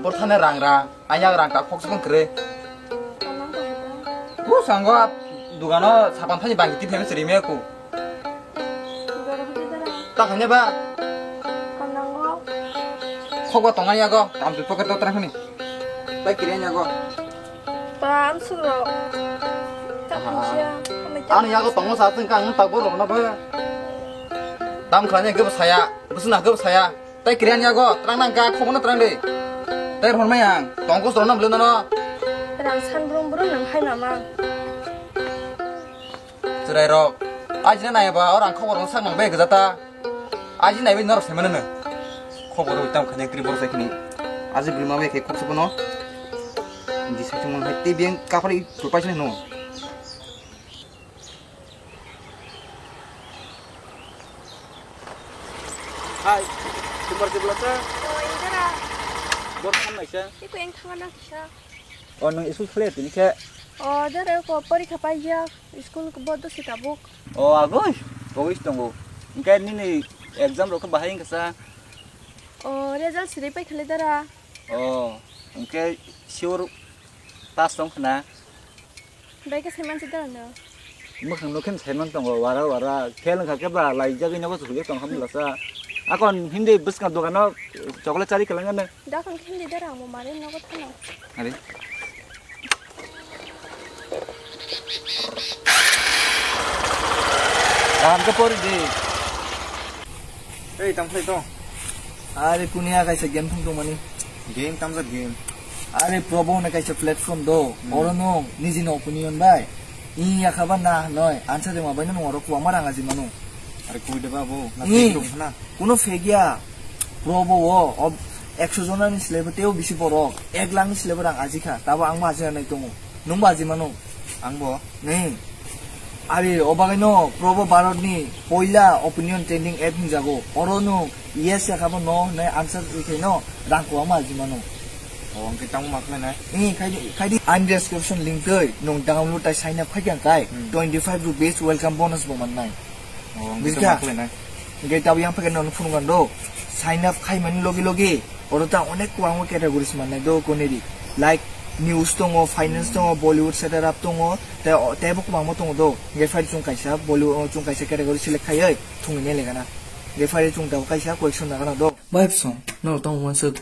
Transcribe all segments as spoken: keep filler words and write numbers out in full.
Bor thani rang rang, ayang rang tak phok sukun kre. Tamang ko hita. Ku sanggo ap dugano sapan thani bagi ti phemi seri me ku. Goro hita dara. Tak hanya ba. Kanango. Khok ba tongan yago, tam tu poket to terang ni. Bai kiri yago. Tam suro. Tak Ah. Hanya. Kami Ano yago tongo sa teng kang tak bor rok na ba. Tam khlanya gebo saya, busna gebo saya. Tai kirian yago, terang nang ka, khobor no terang de. Tai hon mai ang, tongkos rok no bwlwi no. Rang san brung brung nang hai mama. Chwrai rok, ajina nai ba, orang khobor no sak nang bai gajata. Aji nai bai norok sai mano no. Khobor rok tam khanya kri bor sai khini. Aji bwlwi ma bai khe khok sobo no. Di sai chung hai tei biang kapari tu pai no. Hai, tumbar jebla sa. Oi, dara. Bor khan naisa. Iko eng thanga na kisa. O, nung school khle tini khe. O, dara ko porikha paijak. School ko bodo si tabuk. O, agoi. Pogis tongo. Engke nini exam rok bahai engkasa. O, result siri pai khale dara. O, engke sure pass tong khna. Bai khe saiman se dara no. Mwkhang no khe saiman tongo, wara wara. Khel wngkha khe ba laijagwi nogo chukhuyo tong kha mlasa. Akon hindi bwskang dogano chocolate chari khe langano. Dakhan khe hindi dara amo mare nogo thano. Are. Kaham khe pori di. Ei, tang khlai tong. Are, kuniya kaisa game thung tong mani. Game, tamjak game. Are, Probo hwnwi kaisa platform do. Hmm. Oro nwng nijini opinion bai. Ing yakha ba na hwnwi answer rwma bai no nwng oro kwbangma rang aji mano. Are, koi de ba bo. Na Ni. Fake rung khna. Kuno fake ya. Probo o, o ekso jona ni slai bo teo bisi borok. Ek lakh ni slai bo rang aji kha. Tabo ang bo aji nai tongo. Nwng bo aji mano. Ang bo. Ni. Ari, o bagwi no Probo Bharat ni poila opinion trending app hinjago. Oro no yes ya kha bo no hwnwi answer rwkhe no rang kwbangma aji mano. O, hwnkhe tamo ma khlai nai? Ni, khai di, khai di. Ani description link twi nwng download tai sign up khai khe ang kai Hmm. twenty five rupees welcome bonus bo man nai. O, hwnkhe Buji tamo kha? Ma khlai nai? Hwnkhe tabo yang phai khe nono phunukgwng do. Sign up khai mani logi logi. Oro ta onek kwbangma categories mannai do, koniri. Like, news tongo, finance tongo, Bollywood setup tongo, tei o, teibo kwbangma tongo do. Hwnkhe phai chwng kaisa Bollywood, chwng kaisa category select khaiwi thwngwi nai legana. Hwnkhe phai chwng tabuk kaisa question nagana do. Bai bwsong, no tong uansuk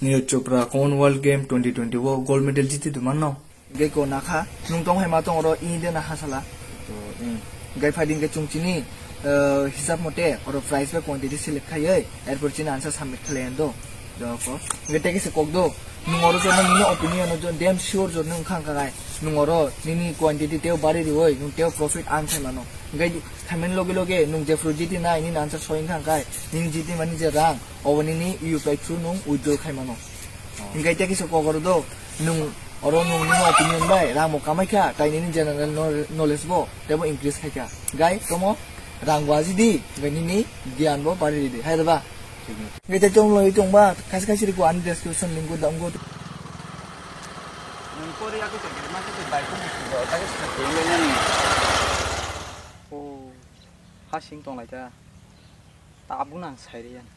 Neeraj Chopra Commonwealth Game twenty twenty o gold medal jiti tongmano. Hingke ko nakha, nung tong hai ma tong oro, i de na ha sala. To, mm. Hingke phai di hingke chwng chini, eh, hisab mote oro price bai quantity select khaiwi, erpor chini answer submit khlai do. Do ko. Hingke tei kisa kok do. Nung oro jono nini opinion o jon damn sure jono wngkha wngkha kai. Nung oro nini quantity teo bari riwi, nung teo profit earn khai mano. Hingke thaimani loge loge nung jephru jiti nai, nini answer soi wngkha wngkha kai. Nini jiti mani je rang, obo nini U P I through nung withdraw khai mano. Oh. Hingke tei kisa kok oro do. Nung oro nung nini opinion bai rang bo kamai kha, tai nini general kno-, knowledge bo tebo increase khai kha. Gai tomo rang bo aji di, gai nini giyan bo bari di, hai da ba? Thik ni. Gai tei tong loi tong ba, kaisa kaisa riko ani description link o da, wngko. Nung pori aku se germa se bai ko musu do, ta ke se germa ni. Oh, ha sing tong lai ta. Tabuk nang sai re yan.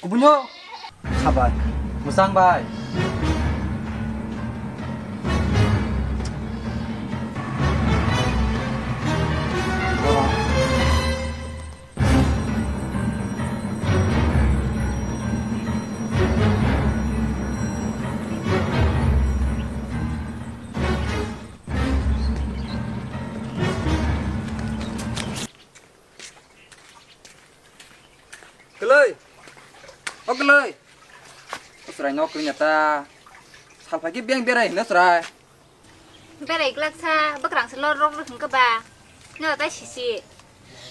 Kubunyo. Sabai. Musang bai. Kwlwi. O kwlwi. O chwrai nok kwrwngya ta. Salphai khe beng berai hino chwrai. Berai glak sa, bwkrang se lor rok rw hwnkhe ba. No tai sisi.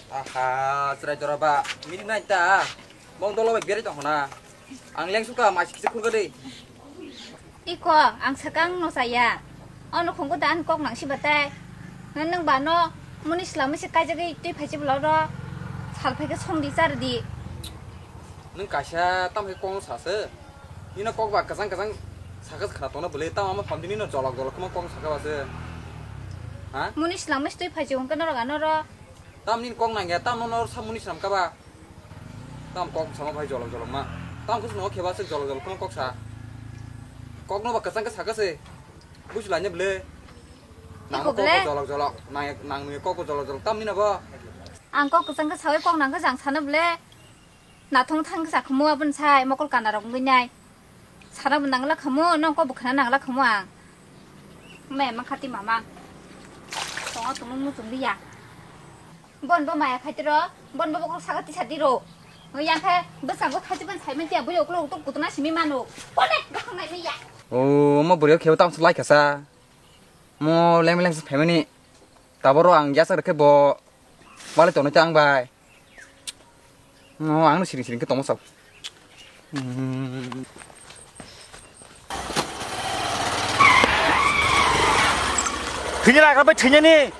Aha, chwrai dora ba, mini nai ta. Mong dolo bai berai tong hona. Ang leng suka mai sikse khulga de. Iko, ang sakang no saya. Ono khongko dan kok nang si batai. Nang ba no muni slam se kai jagi tui phai si bolo ro. Sal phai ke song di char di. Nung kaisa tam ke kong sa se. Nino kok ba kasang kasang saka khana tona bole tam ama phamdi nino jolok jolok kuma kong saka ba se. Ha? Muni slam se tui phai si hongke no ro ga no ro. Tam nin kok nang ya, tam no no sa muni slam ka ba. Tam kok sama bai jolok jolok ma. Tam kus no kheba se jolok jolok kono kok sa. Kok no ba kasang ka saka se. Buj la ne ble. Nang Iko kok ble? Jolok jolok, nang nang ni kok jolok jolok tam ni na ba. Ang kok kasang ka sawi kok nang ka jang sana ble. Na thong thang ka sa khumu abun sai mokol kana rok ngui nai. Sana bu nang la khumu, nong kok bu khana nang la khumu ang. Me ma khati mama. Tongo tumung muchung liya. Bon bo maya khaitiro, bon bo bokrok saga tisa diro. Yang khe bwskango thachi ban sai mantia, bui ukulok tok kutuna simi mano. Kone gakhang nai miya. O, omo bwrwi khebo tamsa lai khasa. Mo leng leng family. Taboro ang yasa rwkhe bo wale tonwi ta ang bai. Mo ang siring siring khe tongma sao. Thwini lagra bai thwinani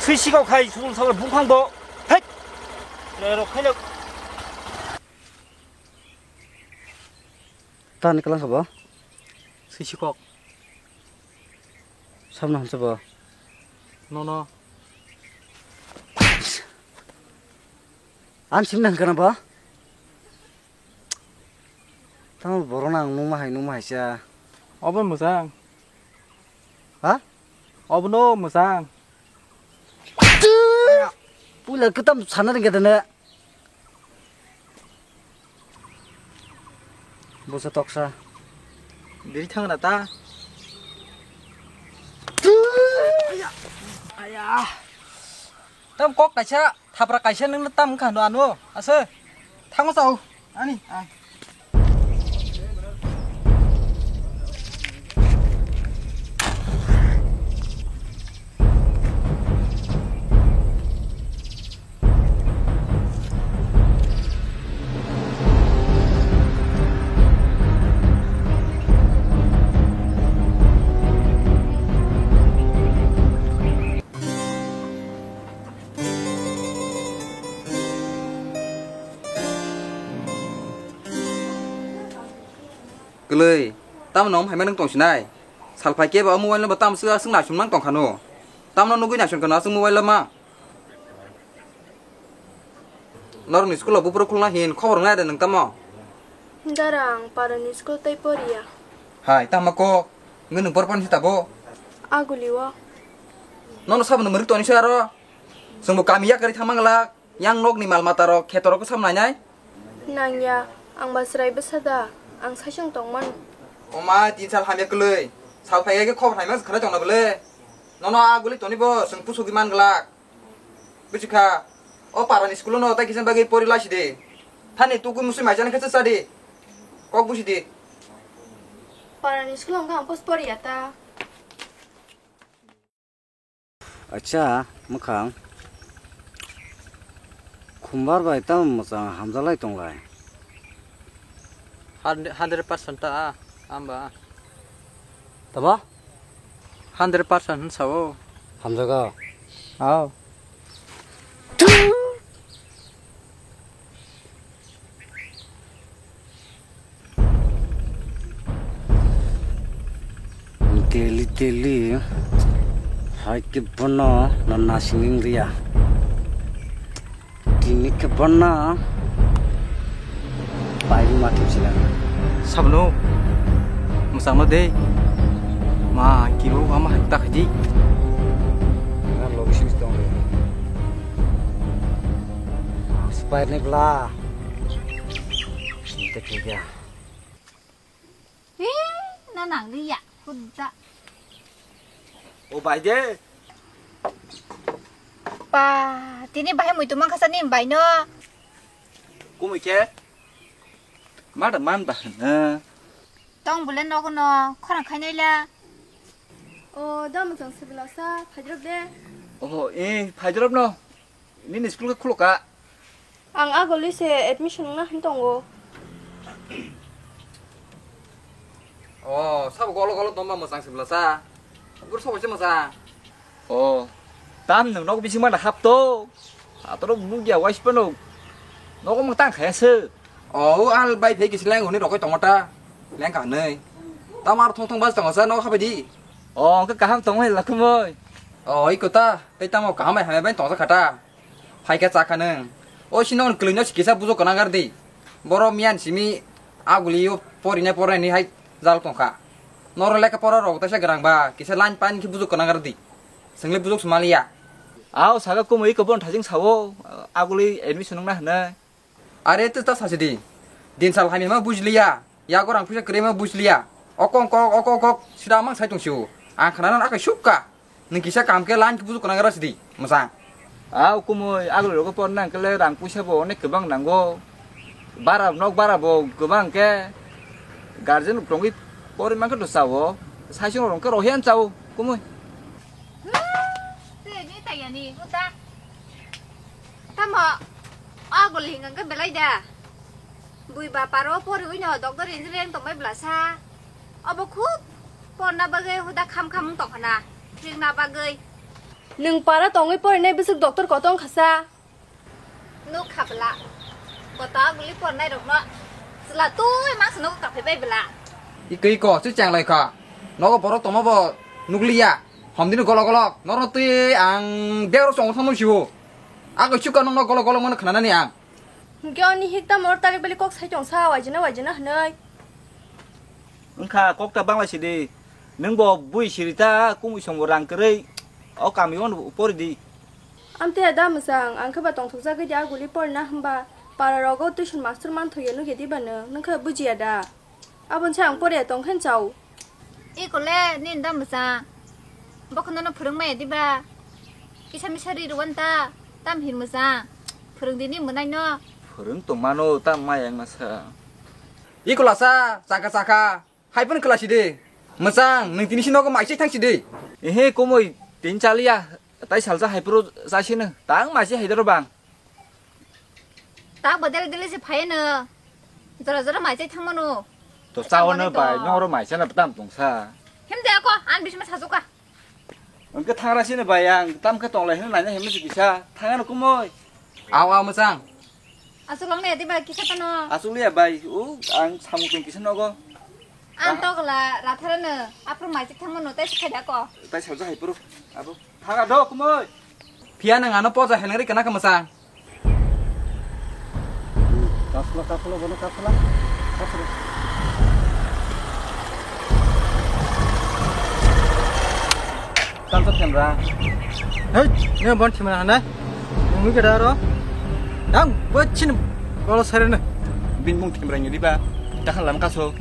swi sikok khai sul sal bungphang bo. Thek. Rok khailok. Tani kalang sabo? Swi sikok. Samno hamsa bo? Nono. An simna hangkana bo? Tamo borok nang nungma hai nungma hai cha. Obo mwchang. Ha? Obono mwchang. Puila kwtam sana ringkha dene. Busa toksa. Diri thang na ta. Aya. Aya. Tam kok kaisa. Thapra kaisa nungno tam wngkha hwnwi ano ase thango chao ani ang. Kwlwi, tamo nong phaima nung tongsinai? Sal phai khe ba o mobile no bo tamo swk swk naisum nang tongkha no? Tamo no nugui naisum kha no aswk mobile o ma? Norokni school o buphuru khulna hin khobor wngnai de nwng tamo? Dara ang parani school tei poriya. Hai, tamo kok? Nwng nwng por por ni tabo? Aguli o. Nono sabo no mwrwk toni se aro? Chwngbo kami yakarwi thangma glak, yang nokni mal mata rok, kheto rok sam nainai? Nangya, ang ba chwrai bwsa da, ang saichung tongmano. Oma, tin sal hamya kwlwi, sal phaiya khe khobor hamya se khwnai tongna bwle? Nono a guli toni bo, chwng pusugwi man glak. Buchikha, o parani school no tai kisa bagwi pori lasi de. Thani tukui musui mai jani khe cha di. Kok busi di. Parani school hwnkha ang post poriya ta. Acha, mwkhang. Khumbar bai tamo mwchang hamjalai tonglai? Hundred, hundred percent ta, ah, amba. Tamo? Hundred percent hwn sao. Hamjago? Ao. Daily daily hai khe bono no nasing ring riya. Tini khe bono pai ma thip sila. Sabno musang no de ma kibo ama hai ta khaji. Ngan logi sing tong. Spire ni bla. Sing te khe ya. Hi, na nang ni ya, kudda. O bai de. Pa, tini bahai muitu mang khasa ni bai no. Kumui khe? Ma da man ba hana. Tong bule nogo no, khorang khai nai la. O, da mwchang sibila sa, phaidrop de. Oho, eh, phaidrop no. Nini school khe khulukha? Ang agoli se admission wngna hin tongo. O, sabo golo golo tongma mwchang se bwlasa. Guru sabo se mwchang. O, tam nwng nok bising mana hap to. Atoro bulu dia wais pano. Nogo mang tang khaya se. O, al bai phai kisi leng huni rokoi tongota. Leng ka nei. Tam ar thong thong bas tongo sa nok habai di. O, angka kaham tongoi lakumoi. O, iko ta. Tei tamo kaham bai hamai bai tongsa khata. Phaikha chakha nwng. O sino kwlwino sikisa bujok kwna gardi. Boro miyan simi aguli o porine porine ni hai jal tongkha. Noro lekha pora rok taisa grangbha kisa line pan khe bujok kwna gardi. Swngle bujok swmaliya. Ao saga kumui ko bon thajing sawo aguli admission wngna hwnwi. Are tei ta sasi di. Din sal hamya ma bujliya. Yago rang puisa kwrwi ma bujliya. Okong kok okong kok sida mang sai tong sio. Ang khana nan akai sukka. Nwng kisa kam khe line khe bujuk kwna gara sidi. Mwsang. A kumui agul rogo por nang kele rang puisa bo onek kwbang nango. Bara nok bara bo kwbang khe. Guardian rok tongwi pori man khe to sao. Sai song rong khe rohian sao kumui. Tei ni tayani uta. Tamo, o agul hingang khe belai da. Bui baparo poriwi no doctor engineering tongbai bwlasa. Obo khub porna bagwi huda kham kham wng tongkhana, ringna bagwi. Nwng para tongwi porinai bwswk doctor koto wngkhasa. Nuk kha bwla. Koto aguli pornai rokno chwla twi mangsa nogo kaphai bai bwla. Iko iko, se chang lai kha. Nogo borok tongma bo nukliya. Homdini golok golok. Norno twi ang bag rok chongo thangno siwo. Ako chuka nokno golok golok mano khnanani ang. Hwnkhe oni hikta mor tarik bali kok sai tongsa waijina waijina hwnwi. Wngkha kokta bangla sidi. Nwng bo bui sirita kumui songo rang kwrwi. O kami ono pori di. Amte da mwsang ang khe ba tongthokjagwi di aguli porina hwnba para rogo tuition master manthokya nukya diba nwng, nwng khe bujiya da? Aboni se ang poriya tong khe chao. Ikole nini da mwchang. Bokhno no phwrwng maya diba? Kisa misa ri rwanta tam hin mwchang. Phwrwng di ni mwnai no. Phwrwng tong mano tam maya wng masa. Ikula sa chaka chaka. Hai phano kwlasi de. Mwchang nwng tini si nogo maisai thang si de. Ehe komoi tin chaliya. Tai salsa hai phuru chasino. Tang maisai hai doro bang. Tak bodel dili se phai no. Jora jora mai chai thang mano. To chao no bai, no ro mai chana tam tong sa. Hem de ako, an bisma sajuka. Ang ke thangra sini bai, ang tam ke tong lai hin nanya hem si kisa. Thang ano kumoi. Aw aw mwchang. Asuk lang ne di bai kisa tano. Asuk liya bai. U ang samung tong kisa nogo. Ang to gala rathara no. Apro mai chai thang mano tai sikhai da ko. Tai salsa hai phuru. Abo. Thaga do kumoi. Phiya nang ano poja henari kana kama sa. Kasla, kasla, bono kasla. Kasla. Tamsa themra. Hei, ne bon themra hana. Nungni keda ro. Dang bochin bolo sarene. Bin bung themra ni diba. Tahan lam kaso.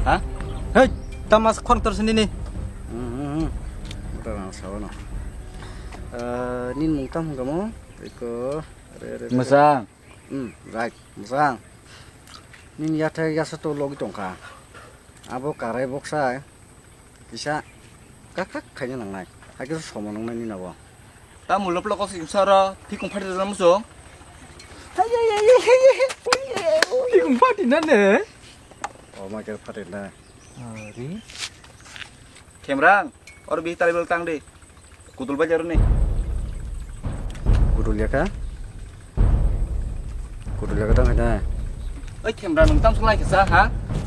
Ha? Hei, tamas khon tor sini ni. Hmm, hmm, hmm. Udah lang sawono. Eh, nin mung tam hung kamu? Eko, re, re, re, re. Mwchang. Hmm, right, mwchang. Nin yathai yasa to logi tongkha. Abo karai boksai. Kisa kak kak khaina nangnai. Hakhe somo nangnai nini abo. Tamo lop lok kok sing sara, phikung phati rwna muchung. Phikung phati na ne? O ma khe phati na. Ari. Khemrang, oro bi tali bel tang di. Kutul bajar ni. Kutul ya kha? Kutul ya kha tang kha. Oi Khemrang, nung tam sulai kha sa ha?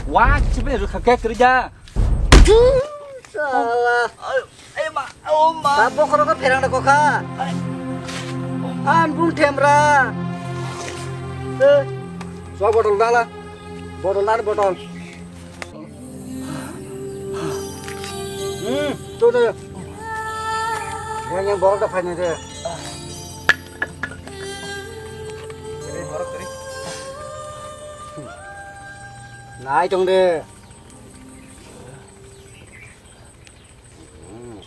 Wa, chibe ru kha kek kerja. Sala. Ai, ai ma, oh ma. Sabo khoro kha pherang da kokha. An bung Khemrang. Eh, so botol dala. Botol dala botol. Hmm, tuh, tuh. Yang, yang borok da phainai de. Nai tong de. Hmm.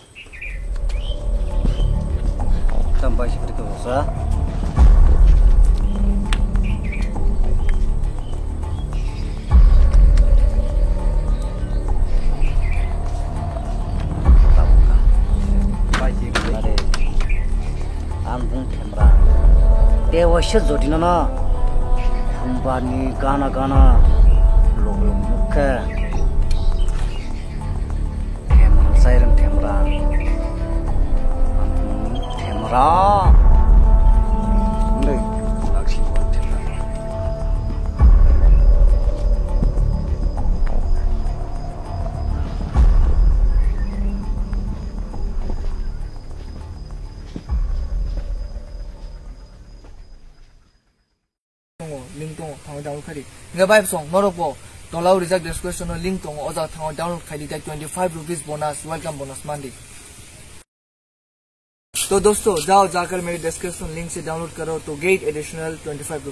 Tam bai sipri to sa. Bai sipri. Are. Ang bung Khemrang. Kisa jodi no na. Thumba ni gana gana. Lok lok mukhe. Themra sai rang themra. Themra. Ndai. Laksi themra. Tongo, link tongo, thango download khai di. Hingke bai song, norok bo tola o rijak description o link tongo, o jaga thango download khai di, tei twenty five rupees bonus, welcome bonus mandi. To dosto, jao jakar mere description link se download karo, to get additional twenty five rupees.